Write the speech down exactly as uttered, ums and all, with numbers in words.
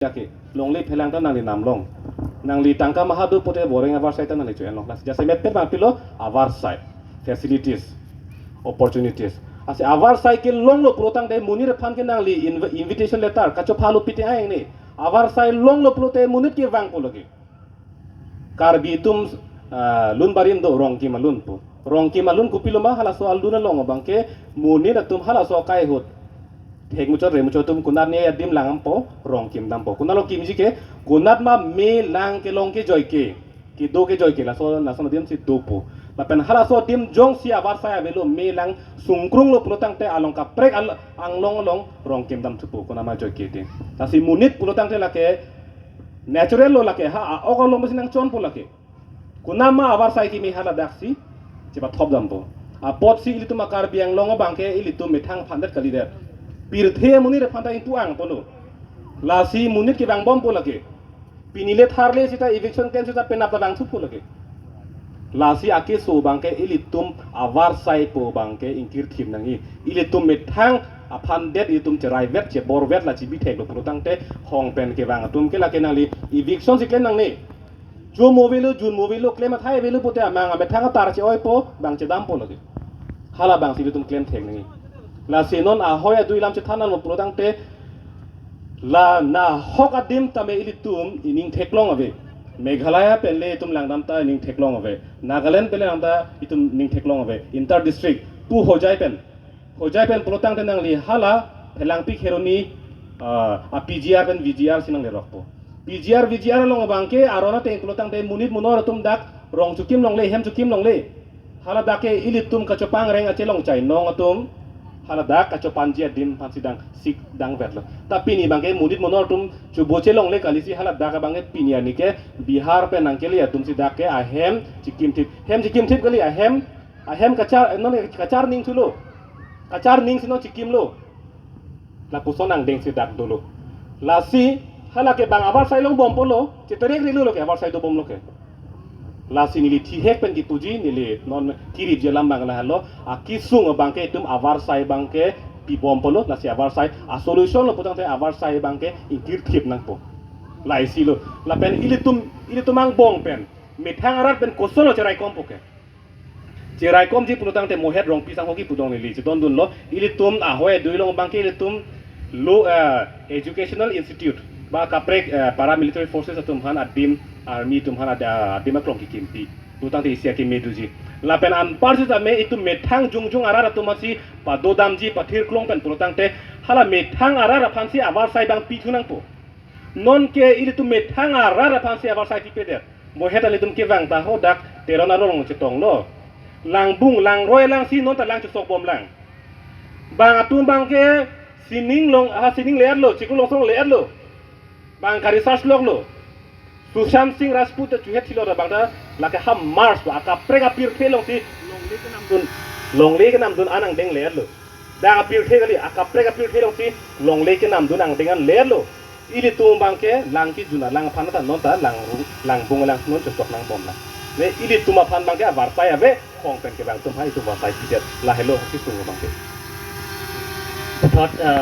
Jake longle phelang ta nangli namlong. Nangli tangka maha do pote boreng avarsai ta nangli cho-enlong. Lasi jasemet pet abang pilo avarsai, facilities, opportunities. Lasi avarsai kelonglo pulo tangte monit aphan ke nangli inv-, invitation letter kachophalo pite aing ne. Avarsai longlo pulote monit kevangpo lake. Karbi atum, ah, lun barim do Rongkim alun pu. Rongkim alun kopilo ma, halaso alun along abang ke monit atum halaso akai ahut thek muchot re muchot atum konat ne adim langpo, Rongkim dampo. Konatlo kimji ke, konat ma me lang kelong kejoi ke, kedo kejoi ke, laso, laso adim si dopo. Lapen halaso adim jongsi avarsai avelo, me lang sungkrunglo pulo tangte along kaprek al-, anglong along Rongkim dam thupo, konat ma joi ke adim. Lasi monit pulo tangte lake natural lo lake, ha, a-ok along besi nangchonpo lake. Konat ma avarsai kimi, haladak si chepathop dampo. Apotsi ilitum a-Karbi Anglong abang ke ilitum methang aphan det kalidet. Pirthe monit aphan ta ingpu-ang pulo. Lasi monit kevangbompo lake. Pini le tharle seta eviction claim seta penap ta vang thupo lake. Lasi akeso abang ke ilitum avarsai pu abang ke ingkirthip nangji. Ilitum methang aphan det ilitum cheraivet, cheborvet, la chebitheklo pulo tangte hong pen kevang atum ke lake nangli eviction si klem nangne. Jun mo avelo, Jun mo avelo, klem athai avelo pote amang amethang atar che-oipo, bang chedampo lake. Hala abang si ilitum klem thek nangji. Lasi non ahoi adui alam chethan nanglo pulo tangte, la nahok adim tame ilitum ining theklong ave. Meghalaya pen le itum langdam ta ining theklong ave. Nagaland pen le langdam ta itum ining theklong ave. Inter district pu Hojai pen. Hojai pen pulo tangte nangli hala Phelangpi Kheroni, ah, a-P G R pen V G R si nanglerokpo. P G R, V G R along abang ke aron ateng pulo tangte monit monor atum dak rong chokim longle, hem chokim longle. Haladak ke ilitum kachopangreng achelong chainong atum haladak kachopanji adim aphansi dang sik dang vetlo. Ta pini abang ke monit monor atum choboche longle kalisi haladak abang ke pini arni ke Bihar pen nangkele atum si dak ke ahem chikimthip. Hem chikimthip kali, ahem, ahem kachar, non kachar ning thulo. Kachar ning si non chikimlo. Lapuson angdeng si dak dolo. Lasi hala ke bang avarsai longbompo lo, cheterek rilo lo ke avarsai dobomlo ke. Lasi neli thihek pen kipuji, neli non kiripji alam abang lahelo, akesung abang ke itum avarsai abang ke pibompo lo, lasi avarsai a-solution lo pulo tangte avarsai abang ke ingkirthip nangpo. Laisi lo, lapen ilitum, ilitum angbong pen methang arat pen kosonlo cheraikompo ke. Cheraikomji pulo tangte Mohet Rongpi sangho kipu dong neli chedondunlo. Ilitum ahoi adui along abang ke ilitum lo, eh, educational institute ba kaprek, eh, paramilitary forces atum aphan adim, army atum aphan ad-, adim aklong kikimpi pulo tangte isi akeme doji. Lapen anparsi tame itum methang jongjong arat atum aphansi padodamji, pathirklong pen pulo tangte hala methang arat aphansi avarsai abang pithu nangpo. Non ke ilitum methang arat aphansi avarsai pipedet. Mohet ilitum kevang ta hadak Teron arong chetonglo. Langbung, langroi alangsi non ta lang chesokbomlang. Bang atum abang ke sining along, ha sining le-etlo, chiklo longsong le-etlo. Bang ka-research loklo. Sushant Singh Rajput ta chuhet thilo ta bang ta lake ha march ba akaprek apirthe alongsi longle kenamdun, longle kenamdun an angdeng le-etlo. Dak apirthe kali, akaprek apirthe alongsi longle kenamdun angdeng an le-etlo. Ilitum abang ke lang kejun alang aphan ta non ta langrung, langbung alang non chesok nangbomlang. Ne ilitum aphan abang ke avarsai ave, hong pen kevang atum ha itum avarsai pidet, lahelo akesung abang ke. Apot, eh,